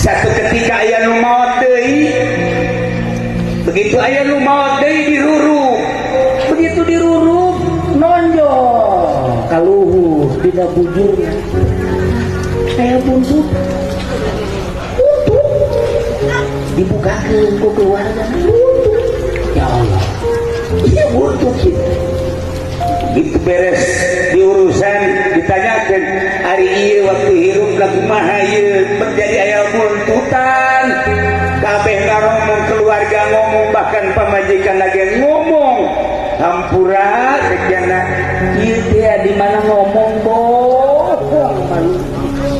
Satu ketika aya nu maot deui, begitu aya nu maot deui diruruk, Begitu diruruk, nonjol kaluhur dina bujurna aya buntut. Buntut dibukakeun ku keluarga, buntut. Ya Allah, iya, buntut gitu. Gitu beres diurusan, ditanyakan, "Ari ieu waktu hirup lagu kumaha ieu menjadi aya buntutan?" Kabeh ngaromong, keluarga ngomong, bahkan pamajikan lagi ngomong, "Hampura sekian." Ieu teh di mana ngomong bohong malu,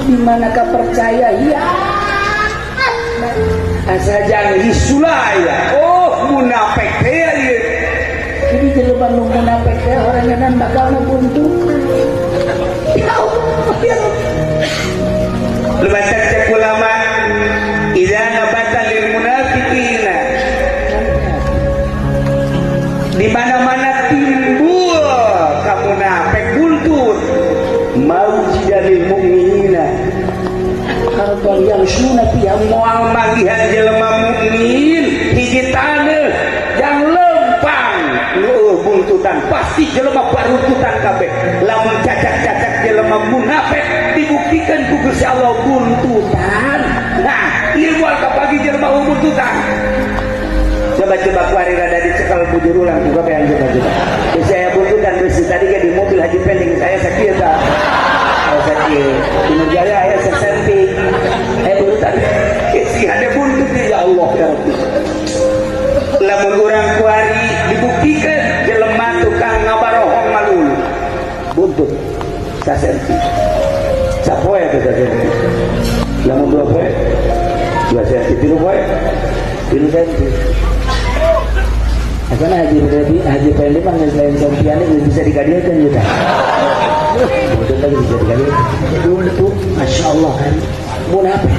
di mana percaya ya. Asa janji sulaya, oh, munafik teh ieu. Jadi jelema nu munafik teh orangan bakal buntut. Ya Allah, ya Allah. Lebatan cek ulama, idza nabata lil munafiqina, di mana-mana timbul kamunafik buntut, maujida lil mu'minina Karbon yang sunat ya. Moal manggihan jelema mukmin hiji taneuh yang lempang nu buntutan, pasti jelema baruntutan kabeh. Lamun cacak-cacak jelema munafik dibuktikan ku Gusti Allah buntutan, nah, ieu moal kapagi jelema buntutan. Coba-coba kuari rada dicekal bujur ulang juga kayak, coba coba. Bisa saya buntutan besi tadi di mobil Haji Pending saya sakit tak? Saya sakit. Di Jaya saya sesenti. Eh, buntutan. Si ada buntut ya Allah ya Rabbi. Lamun urang kuari dibuktikan jelema tukang ngabarohong malul. Buntut. Sasenti. Sapoe teh sasenti. Lamun 2 poe 2 senti, 3 poe 3 senti. Karena Haji Fendi, Haji Fendi mah geus lain sentian, geus bisa dikadilkeun juga. Betul lagi bisa dikadilkeun. Buntut, Masya Allah kan. Munafik.